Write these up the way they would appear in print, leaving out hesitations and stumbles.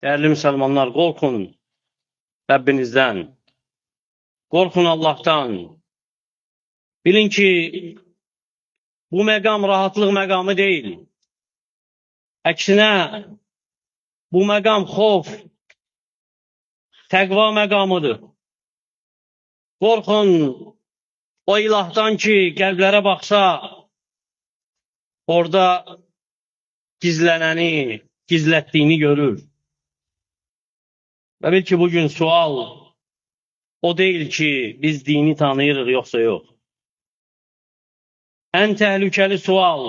Dəyərli müsəlmanlar, qorxun Rəbbinizdən, qorxun Allahdan. Bilin ki, bu məqam rahatlıq məqamı deyil. Əksinə, bu məqam xof, təqva məqamıdır. Qorxun o ilahdan ki, qəlblərə baxsa, orada gizlənəni, gizlətdiyini görür. Və bil ki, bugün sual o deyil ki, biz dini tanıyırıq yoxsa yox. Ən təhlükəli sual,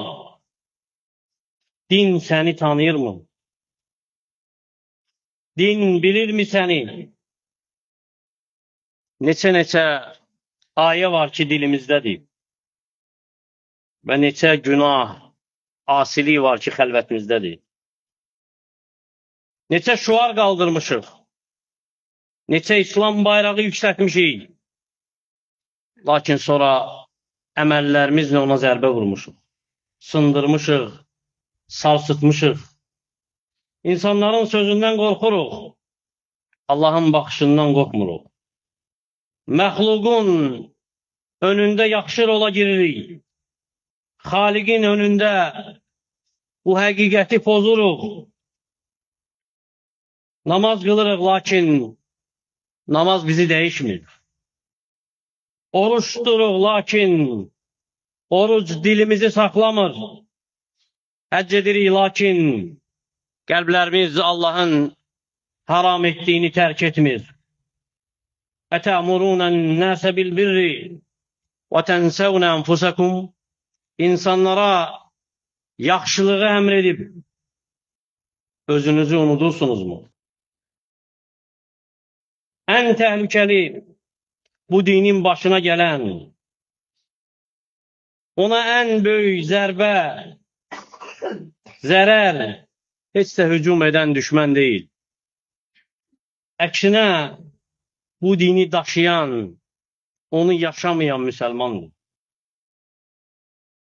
din səni tanıyırmı? Din bilirmi səni? Neçə-neçə ayə var ki, dilimizdədir. Və neçə günah, asilik var ki, xəlvətimizdədir. Neçə şüar qaldırmışıq. Neçə İslam bayrağı yüksəltmişik. Lakin sonra əməllərimizlə ona zərbə vurmuşuq. Sındırmışıq, sarsıtmışıq. İnsanların sözündən qorxuruq. Allahın baxışından qorxmuruq. Məxluqun önündə yaxşı rola giririk. Xaliqin önündə bu həqiqəti pozuruq. Namaz qılırıq, lakin namaz bizi dəyişmir. Oruç tuturuq, lakin oruc dilimizi saxlamır. Həcc edirik, lakin qəlblərimiz Allahın haram etdiyini tərk etmir. Ətəmuruna ən-nəsə bil-birri və tənsəvnə ənfusakum. İnsanlara yaxşılığı əmr edib özünüzü unudursunuzmu? Ən təhlükəli bu dinin başına gələn, ona ən böyük zərbə, zərər heç də hücum edən düşmən deyil. Əksinə, bu dini daşıyan, onu yaşamayan müsəlmandır.